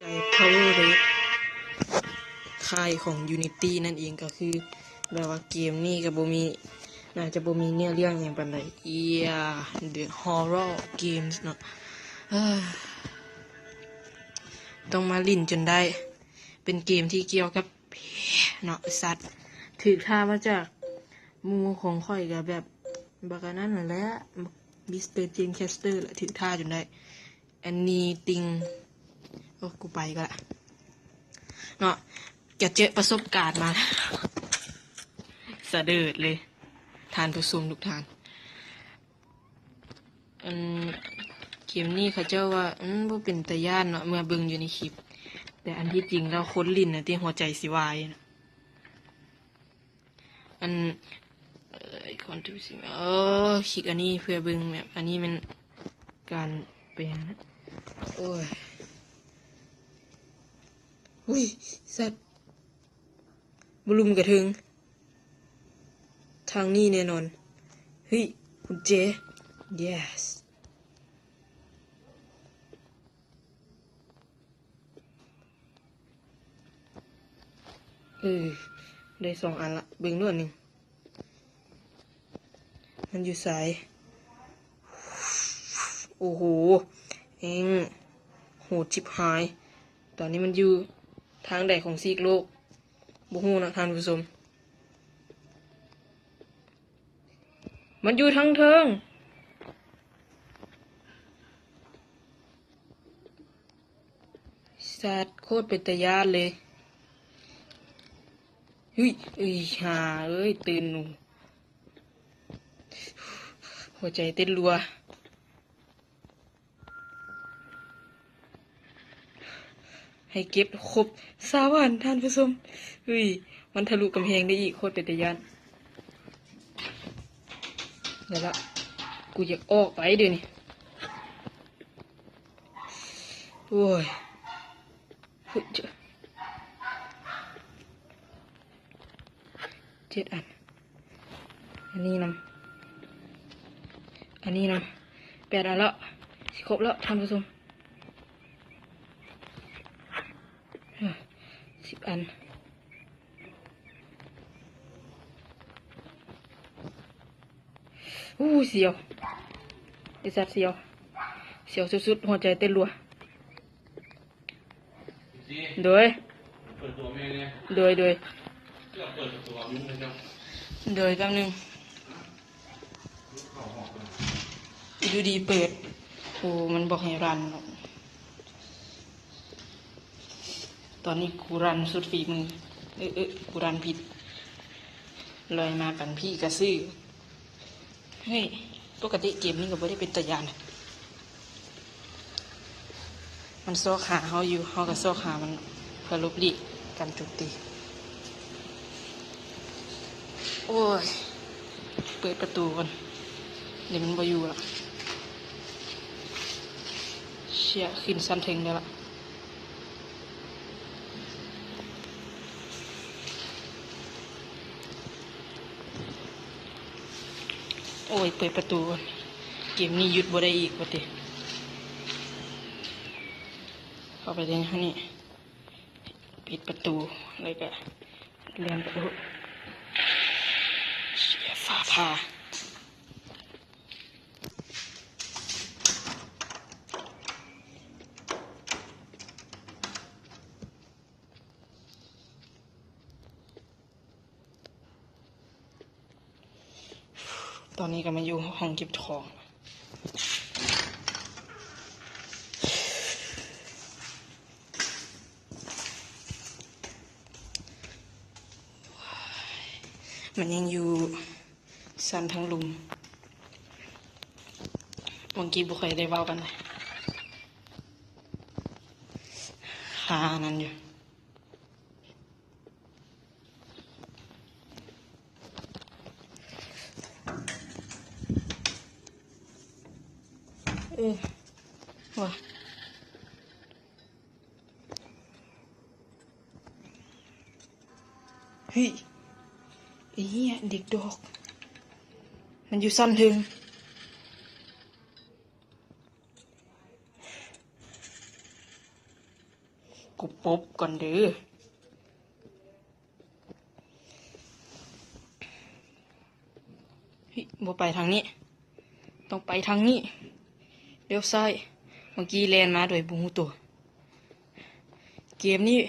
Power Rate ຄ້າຍຂອງ Unity ນັ້ນເອງ ກໍຄືແບບວ່າເກມນີ້ກໍບໍ່ມີ ໜ້າຈະບໍ່ມີເນື້ອເລື່ອງຫຍັງປານໃດ. Yeah, the horror games ເນາະ ເອີ ຕ້ອງມາຫຼິ້ນຈົນໄດ້ ເປັນເກມທີ່ກ່ຽວກັບ ເນາະ ສັດ ຖືກທ້າມາຈາກໝູ່ຂອງຂ້ອຍ ກໍແບບ ບັກອັນນັ້ນຫັ້ນແຫຼະ Mister Jane Caster ແຫຼະ ຖືກທ້າຈົນໄດ້ Anything ໂອ້ ກູໄປກໍລະເນາະ ກະເຈິປະສົບການມາ ສະເດີດເລີຍ ທ່ານຜູ້ຊົມທຸກທ່ານ. ອັນ ເກມນີ້ເຂົາເຈົ້າວ່າ ອືມ ບໍ່ເປັນຕາຢ້ານເນາະ ເມື່ອເບິ່ງຢູ່ໃນຄລິບ ແຕ່ອັນທີ່ຈິງແລ້ວຄົນຫຼິ້ນນະຕິ ຫົວໃຈຊິວາຍນະ. ອັນ ເອີ ຄອນໂທຣນຊີ ເອີ ຄລິກອັນນີ້ເພື່ອເບິ່ງແມບ ອັນນີ້ແມ່ນການໄປຫາ ໂອ້ຍ ອຸ້ຍ ສັດ ບໍ່ລຸ່ມກະເທິງ ທາງນີ້ແນ່ນອນ. ເຮີ້ຍ ກຸນແຈ yes. ເອີ ໄດ້ສອງອັນລະ ເບິ່ງດ້ວຍໜຶ່ງ ມັນຢູ່ໃສ? ໂອ້ໂຫ ເອງ ໂຫດຊິບຫາຍ. ຕອນນີ້ມັນຢູ່ທາງໃດຂອງຊີກໂລກ ບໍ່ຮູ້ນະທ່ານຜູ້ຊົມ. ມັນຢູ່ທາງເທິງ ສັດ ໂຄດເປັນຕາຢ້ານເລີຍ. ເຮີ້ຍ ເອີຍ ຫ່າເອີຍ ຕື່ນໜູ ຫົວໃຈເຕັ້ນລົວ. ໃຫ້ເກັບຄົບຊາວອັນ ທ່ານຜູ້ຊົມ. ເຮີ້ຍ ມັນທະລຸກຳແພງໄດ້ອີກ ໂຄດເປັນຕາຢ້ານ. ແລ້ວລະ ກູຢາກອອກໄປດຽວນີ້. ໂອ້ຍ ເຮີ້ຍ ເຈັດອັນ. ອັນນີ້ນຳ ອັນນີ້ນຳ ແປດອັນແລ້ວ ຊິຄົບແລ້ວທ່ານຜູ້ຊົມ. ເອີ ສິບອັນ. ອູ້ ສຽວ ໄອ້ສັດ ສຽວ ສຽວສຸດໆ ຫົວໃຈເຕັ້ນລົວ. ໂດຍ ໂດຍ ໂດຍ ໂດຍ ແປັບໜຶ່ງ ຢູ່ດີເປີດ ໂອ້ ມັນບອກໃຫ້ຣັນເນາະ. ຕອນນີ້ກູຣັນສຸດຝີມື ເອີ ເອີ ກູຣັນຜິດ ລອຍມາປັນພີກະຊື້. ເຮີ້ຍ ປົກກະຕິເກມນີ້ກໍບໍ່ໄດ້ເປັນຕາຢ້ານ ມັນຊອກຫາເຮົາຢູ່ ເຮົາກໍຊອກຫາມັນ ເພື່ອຫຼົບຫຼີກການໂຈມຕີ. ໂອ້ຍ ເປີດປະຕູກ່ອນ ດຽວມັນບໍ່ຢູ່ລະ. ເຊຍ ຂຶ້ນຊັ້ນເທິງໄດ້ລະ. ໂອ້ຍ ເປີດປະຕູ ເກມນີ້ຢຸດບໍ່ໄດ້ອີກວ່າຕິ. ເຂົ້າໄປໃນຫັ້ນນີ້ ປິດປະຕູ ແລ້ວກະເລື່ອນປະຕູ ເຊຍ ຟ້າຜ່າ. ຕອນນີ້ກໍມາຢູ່ຫ້ອງເກັບຂອງ ມັນຍັງຢູ່ຊັ້ນທາງລຸ່ມ ເມື່ອກີ້ບໍ່ຄ່ອຍໄດ້ເວົ້າປານໃດ ຄາອັນນັ້ນຢູ່. ເອີ ວ່າ ເຮີ້ຍ ໄອ້ເຫຍ ເດັກດອກ ມັນຢູ່ຊັ້ນເທິງ. ກູປົບກ່ອນເດີ. ເຮີ້ຍ ບໍ່ໄປທາງນີ້ ຕ້ອງໄປທາງນີ້ ລ້ຽວຊ້າຍ. ເມື່ອກີ້ແລ່ນມາໂດຍບໍ່ຮູ້ຕົວ. ເກມນີ້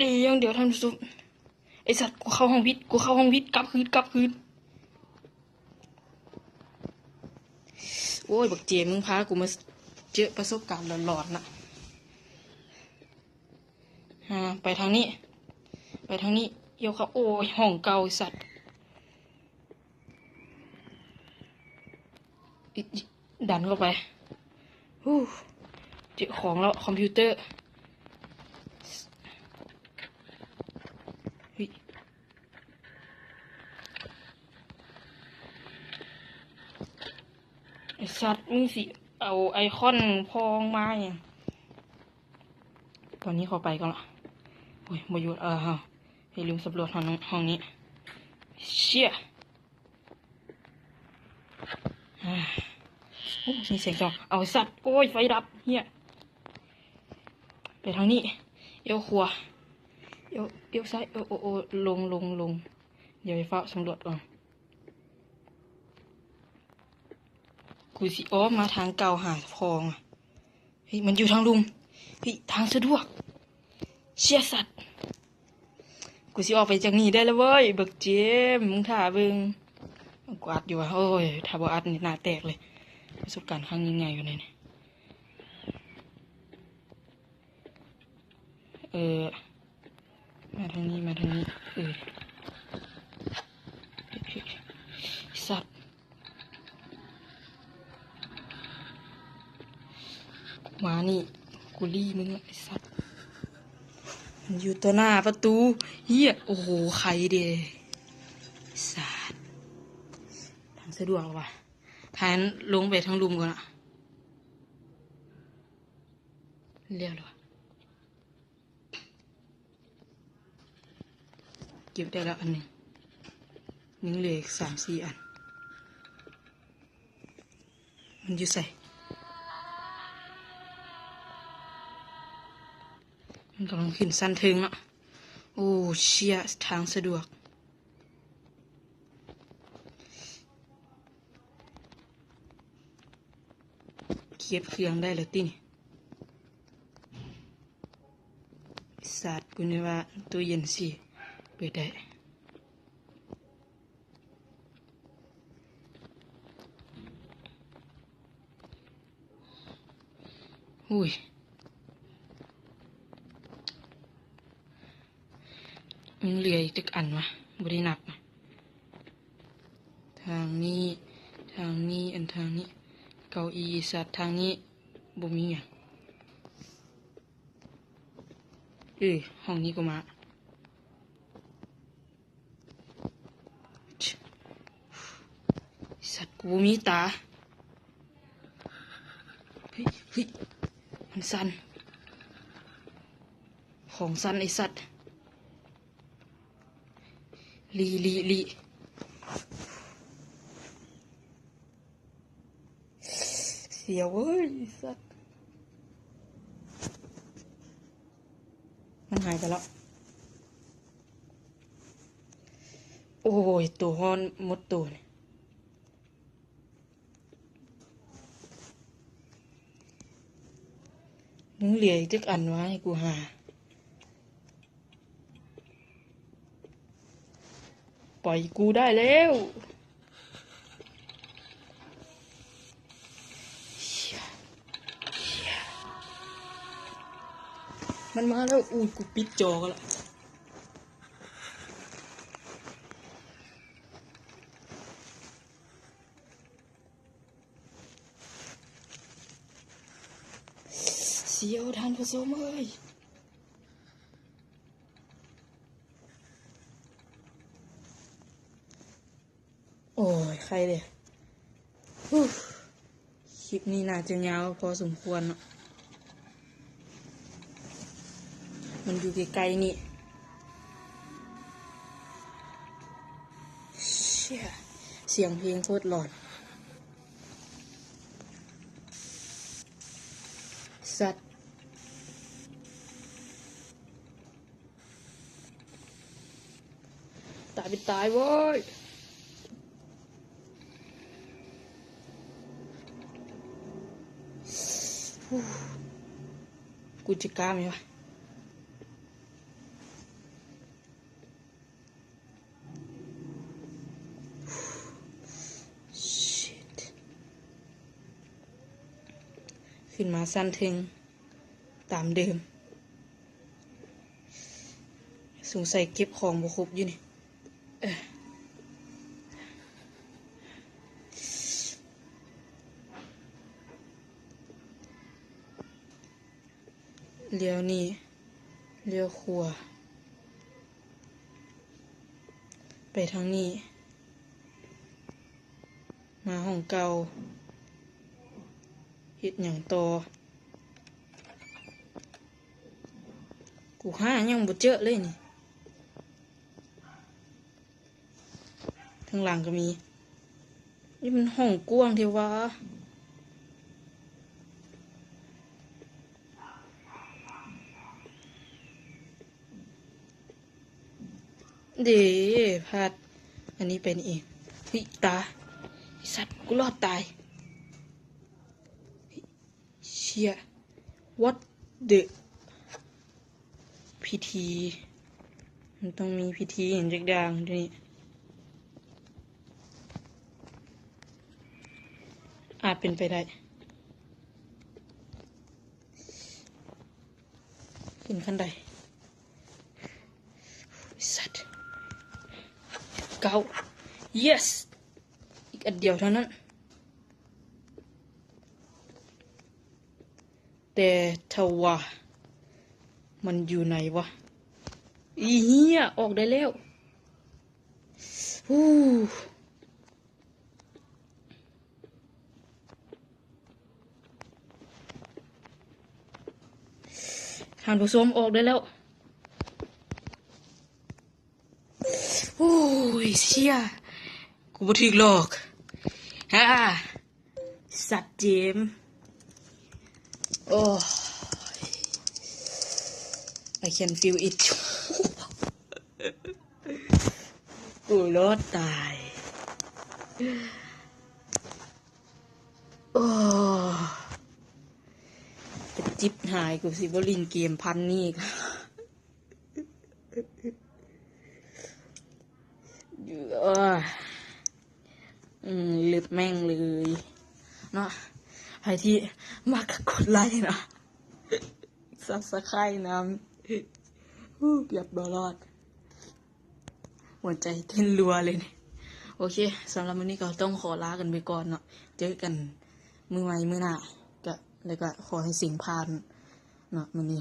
ດີຢ່າງດຽວທ່ານຜູ້ຊົມ. ໄອ້ສັດ ກູເຂົ້າຫ້ອງຜິດ ກູເຂົ້າຫ້ອງຜິດ ກັບຄືນ ກັບຄືນ. ໂອ້ຍ ບັກເຈມ ມຶງພາກູມາເຈີປະສົບການຫຼອນໆນະ. ອ່າ ໄປທາງນີ້ ໄປທາງນີ້ ລ້ຽວເຂົ້າ. ໂອ້ຍ ຫ້ອງເກົ່າ ໄອ້ສັດ. ອີ ອີ ດັນເຂົ້າໄປ. ຮູ້ ເຈີຂອງແລ້ວ ຄອມພິວເຕີ. ເຮີ້ຍ ໄອ້ສັດ ມຶງຊິເອົາໄອຄອນພອງມາຫຍັງ? ຕອນນີ້ຂໍໄປກ່ອນລະ. ໂອ້ຍ ບໍ່ຢູ່. ເອີ ເຮົາ ຢ່າລືມສຳຫຼວດຫ້ອງ ຫ້ອງນີ້. ເຊຍ ອາ ໂອ້ ມີສຽງສອງ. ເອົາ ໄອ້ສັດ ໂອ້ຍ ໄຟດັບ ເຫຍ. ໄປທາງນີ້ ລ້ຽວຂວາ ລ້ຽວ ລ້ຽວຊ້າຍ. ໂອ້ ໂອ້ ໂອ້ ລົງ ລົງ ລົງ. ດຽວໄປຟ້າວສຳຫຼວດກ່ອນ. ກູຊິອ້ອມມາທາງເກົ່າຫາພອງ. ເຮີ້ຍ ມັນຢູ່ທາງລຸ່ມ. ເຮີ້ຍ ທາງສະດວກ. ເຊຍ ສັດ ກູຊິອອກໄປຈາກນີ້ໄດ້ລະເວີຍ ບັກເຈມ. ມຶງຖ້າເບິ່ງ ກູອັດຢູ່ວ່າ. ໂອ້ຍ ຖ້າບໍ່ອັດນີ້ໜ້າແຕກເລີຍ. ປະສົບການຄັ້ງຍິ່ງໃຫຍ່ຢູ່ໃນນີ້. ເອີ ມາທາງນີ້ ມາທາງນີ້. ເອີ ສັດ ມານີ້ ກູລີ້ມຶງລະ ໄອ້ສັດ. ມັນຢູ່ຕໍ່ໜ້າປະຕູ. ເຫຍ ໂອ້ໂຫ ໄຄເດ ສັດ. ທາງສະດວກລະຫວາ? ທ່ານລົງໄປທາງລຸ່ມກ່ອນລະ. ແລ້ວລະຫວາ? ເກັບໄດ້ແລ້ວອັນໜຶ່ງ ຍັງເຫຼືອອີກສາມສີ່ອັນ. ມັນຢູ່ໃສ? ມັນກຳລັງຂຶ້ນຊັ້ນເທິງເນາະ. ໂອ້ ເຊຍ ທາງສະດວກ. ເກັບເຄື່ອງໄດ້ແລ້ວຕິນີ້? ໄອ້ສັດ ກູນຶກວ່າຕູ້ເຢັນຊິເປີດໄດ້. ຫຸ້ຍ ຍັງເຫຼືອອີກຈັກອັນວະ? ບໍ່ໄດ້ນັບ. ທາງນີ້ ທາງນີ້ ອັນທາງນີ້ ເກົ້າອີ່ສັດ. ທາງນີ້ບໍ່ມີຫຍັງ. ເອີ ຫ້ອງນີ້ກໍມາ. ສັດ ກູບໍ່ມີຕາ. ເຮີ້ຍ ເຮີ້ຍ ມັນສັ່ນ ຂອງສັ່ນ ໄອ້ສັດ. ຫຼີ່ ຫຼີ່ ຫຼີ່. ສຽວເວີ້ຍ ໄອ້ສັດ. ມັນຫາຍໄປແລ້ວ. ໂອ້ຍ ໂຕຮ້ອນໝົດໂຕນີ້. ຍັງເຫຼືອອີກຈັກອັນວະໃຫ້ກູຫາ? ປ່ອຍກູໄດ້ແລ້ວ. ມັນມາແລ້ວ. ອູ້ຍ ກູປິດຈໍກ່ອນລະ. ສຽວ ທ່ານຜູ້ຊົມເອີຍ. ໂອ້ຍ ໄຄເດ. ຄລິບນີ້ໜ້າຈະຍາວພໍສົມຄວນເນາະ. ມັນຢູ່ໃກ້ໆນີ້. ເຊຍ ສຽງເພງໂຄດຫຼອນ. ສັດ ຕາຍເປັນຕາຍເວີ້ຍ. ກູຈະກ້າແມ່ນຫວາ? Shit. ຂຶ້ນມາຊັ້ນເທິງຕາມເດີມ. ສົງໄສເກັບຂອງບໍ່ຄົບຢູ່ນີ້. ເອີ ລ້ຽວນີ້ ລ້ຽວຂວາ ໄປທາງນີ້ ມາຫ້ອງເກົ່າ. ເຮັດຫຍັງຕໍ່? ກູຫາຫຍັງບໍ່ເຈີເລີຍນີ້. ທາງຫຼັງກໍມີ. ນີ້ມັນຫ້ອງກວ້າງແທ້ຫວາ. ເດ້ ພາດ ອັນນີ້ໄປນີ້ເອງ. ເຮີ້ຍ ຕາຍ ໄອ້ສັດ ກູລອດຕາຍ. ເຊຍ what the ພິທີ ມັນຕ້ອງມີພິທີຫຍັງຈັກຢ່າງຢູ່ນີ້ ອາດເປັນໄປໄດ້. ຂຶ້ນຂັ້ນໄດ ໄອ້ສັດ ເກົ້າ yes ອີກອັນດຽວເທົ່ານັ້ນ. ແຕ່ຖ້າວ່າມັນຢູ່ໃນວະ ອີເຫ່ຍ ອອກໄດ້ແລ້ວ. ຮູ້ ທ່ານຜູ້ຊົມ ອອກໄດ້ແລ້ວ. ໂອ້ຍ ເຊຍ ກູບໍ່ຖືກຫຼອກ ຮາ ສັດເຈມ. ໂອ້ຍ I can feel it. ກູລອດຕາຍ. ໂອ້ ເປັນຈິບຫາຍ ກູຊິບໍ່ຫຼິ້ນເກມພັນນີ້ອີກ. ອືມ ເລັບແມ່ງເລີຍເນາະ. ໃຜທີ່ມັກກໍກົດໄລເນາະ Subscribe ນຳ. ຮູ້ ເກືອບບໍ່ລອດ ຫົວໃຈເຕັ້ນລັວເລີຍນີ້. ໂອເຄ ສຳລັບມື້ນີ້ກໍຕ້ອງຂໍລາກັນໄປກ່ອນເນາະ. ເຈີກັນມື້ໃໝ່ມື້ໜ້າ ກະ ແລ້ວກະຂໍໃຫ້ເສັງຜ່ານເນາະມື້ນີ້.